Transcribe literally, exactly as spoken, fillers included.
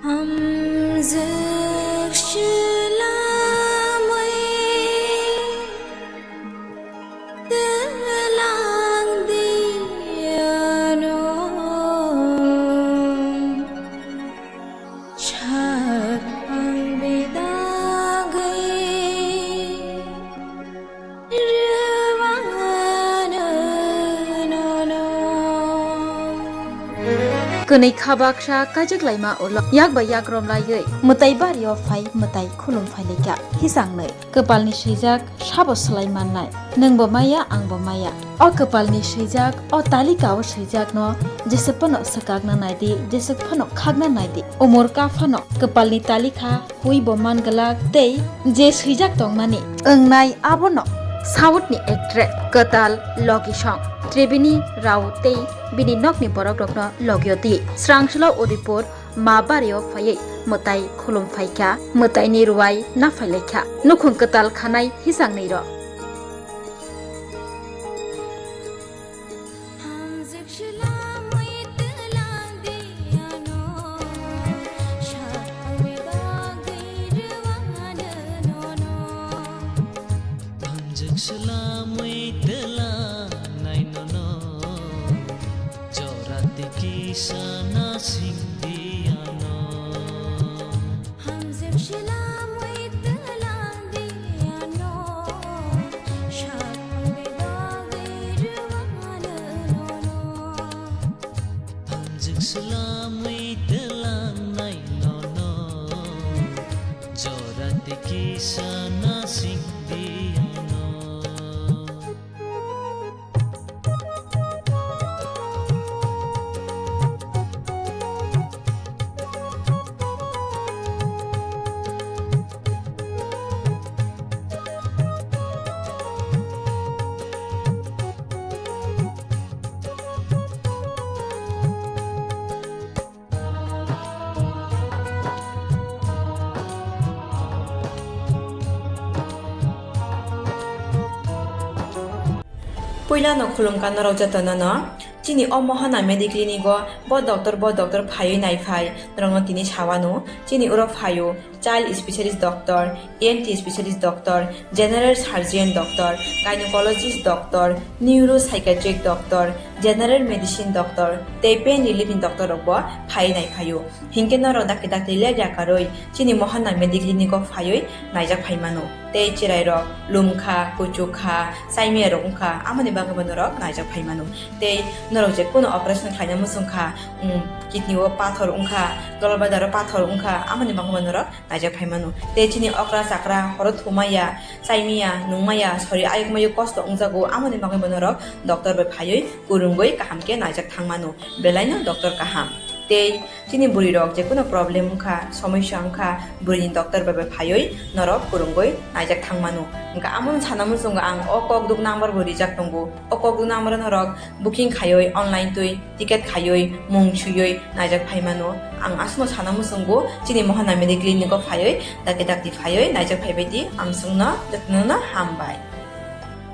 Hamjwk swlamwi twlang di ano, sak ang bedagwi rwano nono. Kwnwi kha baksa kaijak laima ulo yak bai yak romlaiwi mwtai bario phai mwtai khulum phailaikha. Hisangnwi kwpalni swijak sabo swlai mannai. Nwngbo maya, angbo maya. O kwpalni swijak, o talikao swijakno jeswk phano swkakna naidi, jeswk phano khakna naidi. Umor ka phano kwpalni talikha hui bo man glak tei je swijak tongmani wngnai abono South ni actress kwtal logi song Tribini Rao tei bini nokni borok rokno logio di. Srangsulo Udipur ma bario phaiwi mwtai khulum phaikha, mwtaini ruwai na phailaikha. Nukhung kwtal khanai hisangni rok. Hamjwk swlamwi twlang di ano, sak ang bedagwi rwano nono. Hamjwk swlamwi twlang nai nono, jora twi kisa na sing di ano. Hamjwk swlamwi twlang di ano, sak ang bedagwi rwano nono. Hamjwk swlamwi twlang nai nono, jora twi kisa na sing di ano. Puilano khulumkha norok jotono no. Chini o Mohana Mediclinic o bo doctor, bo doctor phaiwi naiphai norokno tini sawano. Chini oro phaio child specialist doctor, E N T specialist doctor, general surgeon doctor, gynecologist doctor, neuropsychiatric doctor, general medicine doctor tei pain relief ni doctor rok bo phaiwi naiphaio. Hinkhe norok dakti dakti lepya karwi chini Mohana Mediclinic o phaiwi naijak phaimano. Tei chwrairok lumkha, kuchukha, chaimiya rok wngkha, amoni bagwi bo norok naijak phaimano. Tei norok je kuno operation khlaina muchungkha, um, kidney o pathor wngkha, goloblada o pathor wngkha, amoni bagwi bo norok naijak phaimano. Tei chini okra chakra horo thumaya, chaimiya, nungmaya, sori ayuk mayuk kosto wngjago, amoni bagwi bo norok doctor bai phaiwi kwrwngwi kaham khe naijak thangmano. Belaino doctor kaham. Tei chini bwrwi rok je kuno problem wngkha, somosya wngkha, bwrwini doctor bai bai phaiwi norok kwrwngwi naijak thangmano. Hwnkha amono sana muchungo ang o kokduk number bo rijak tongo. O kokduk number o norok booking khaiwi online twi ticket khaiwi mung swiwi naijak phaimano. Ang aswkno sana muchungo chini Mohana Mediclinic o phaiwi dakti dakti phaiwi naijak phaibaidi amswkno jotono hambai.